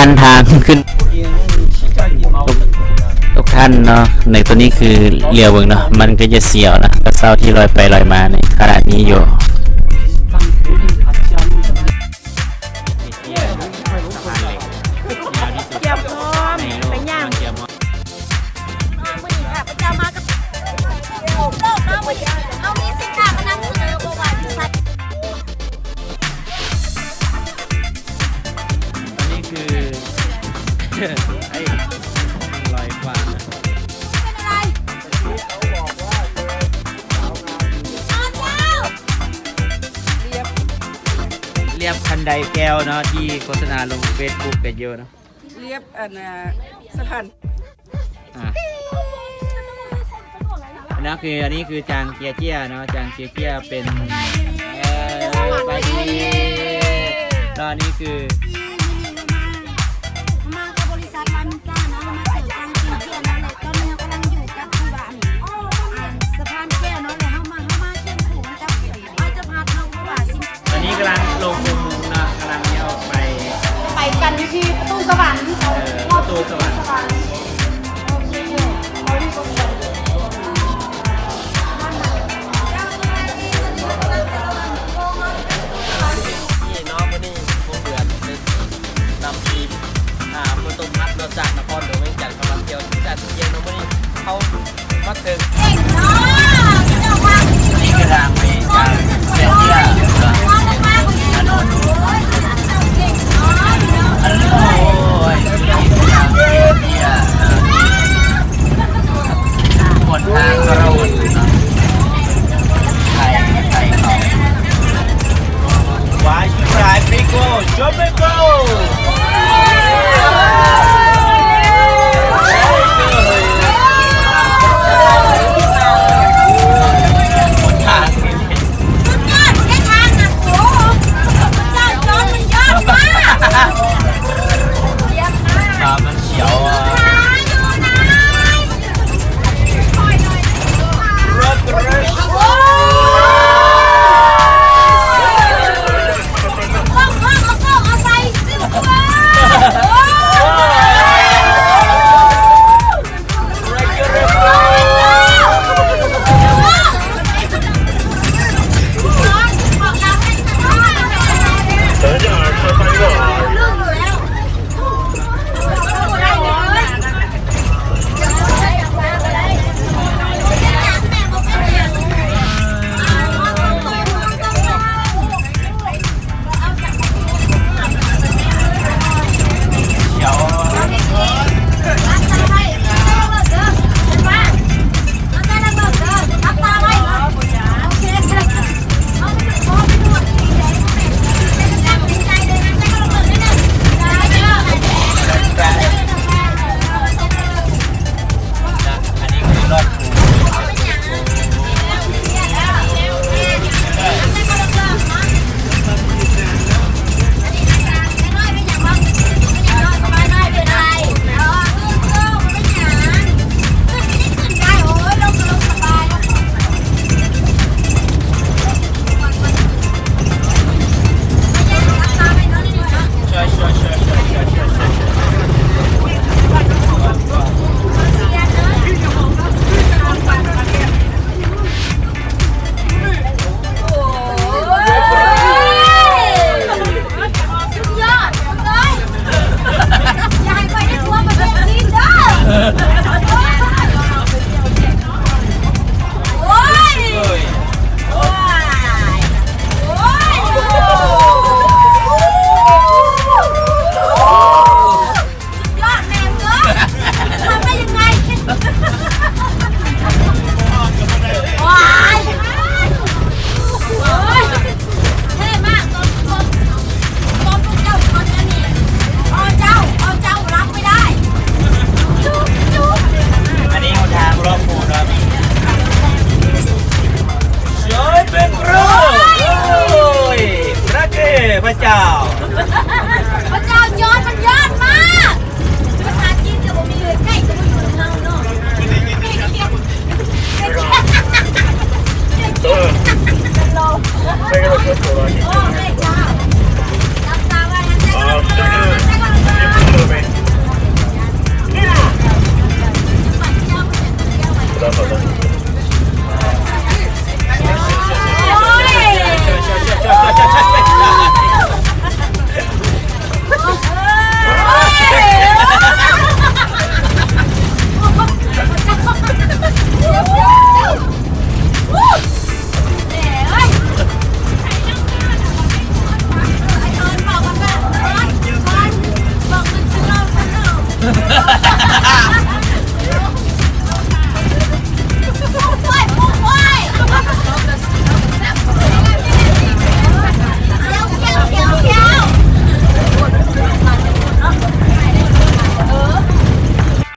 ອັນທາງຂຶ້ນ ທຸກ ທຸກທ່ານເນາະ ໃນຕົວນີ້ຄືຫຼຽວເບິ່ງເນາະ ມັນກໍຈະສຽວນະ ກະເຊົາທີ່ລອຍໄປລອຍມາໃນຂະນະນີ້ຢູ່. ກຽມພ້ອມໄປຍ່າງ ມື້ນີ້ຂ້າພະເຈົ້າມາກັບໂລກເນາະ ມື້ນີ້ເຮົາມີສິ່ງທີ່ມານຳສະເໜີບໍ່ວ່າຢູ່ໃສ. ອັນນີ້ຄື ເອີຍ ມັນລອຍກວ່ານະ ເປັນອະໄລ? ອ້າວ ເຈົ້າ ລຽບ ລຽບຄັນໄດແກ້ວເນາະ ທີ່ໂຄສະນາລົງເຟສບຸກກັນຢູ່ເນາະ. ລຽບອັນນ່າ ສະພານ ອ່າ ອັນນັ້ນຄື ອັນນີ້ຄືຈາງເຈຍເຈ້ຍເນາະ ຈາງເຈຍເຈ້ຍເປັນ ເອີ ສະບາຍດີ ແລ້ວອັນນີ້ຄື ມາກັບບໍລິສັດລາມິນຕາເນາະ ມາເຈີຈາງເຈຍເຈ້ຍເນາະ ແລະຕອນນີ້ເຮົາກຳລັງຢູ່ກັບທີ່ວ່າ ອັນ ສະພານແກ້ວເນາະ ແລະເຮົາມາ ເຮົາມາຄຽງຄູ່ກັບ ອັນນີ້ກຳລັງລົງເນາະ ກຳລັງຈະອອກໄປ ໄປກັນຢູ່ທີ່ປະຕູສະຫວັນ ເອີ ປະຕູສະຫວັນ ໂອເຄ ນີ້ເນາະ ມື້ນີ້ວົງເດືອນໄດ້ນຳທີມ ອ່າ ເຂົ້າຕົ້ມຮັດເນາະ ຈາກນະຄອນຫຼວງວຽງຈັນ ເຂົ້າມາທ່ຽວທີ່ທ່າດເຈຍເນາະ ມື້ນີ້ເຮົາ ມາເຖິງ ເກັ່ງເນາະ ເຈົ້າພາ ນີ້ຄືທາງໄປທາງເຊເບຍເນາະ ຖະໜົນ ໂອ້ຍ ເຊເບຍ ຫົນທາງທະລະຫົນເນາະ ໄປ ໄປເຂົ້າ Why you cry, Pico? Jump and go! ເ